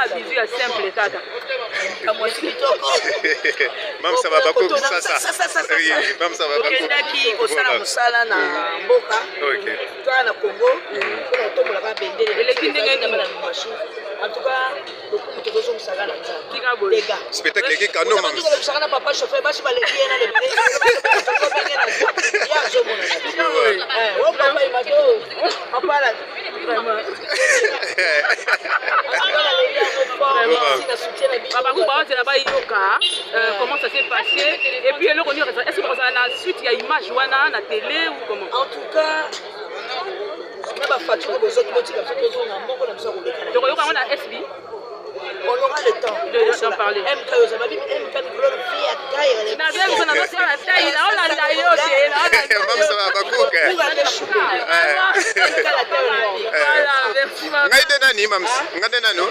Kaka bizu ya simple kaka. Kamwasi kitoko. Mamsa babakokisasa. Mamsa. Tokendaki kosala mosala na mboka kaka na Congo mpona kotombolaka bendele. Eleki ndenge nini? Na en tout cas, lokumu tozozongisaka na Nzambe. Dega. Spectacle eki kano, mams. Tolobisaka na papa chauffeur, basi baleki ye na lebele, ye azomona o papa imato papa la. Babangu baozela bayoka comment ça s'est passé et puis eloko nini, est ce que bakozala na suite ya image wana na télé ou comment? En tout cas, na bafacture bozoki, botika biso tozonga moko na biso ya koleka. Tokoyoka yango na SB. On aura le temps d'en parler. MK ozala bibi MK mikolo fi ya taille. Naza biso nazosala taille, naolanda yo te. Mamsa babakuka. Voilà, merci. Ngai nde nani, mams? Ngai nde nano.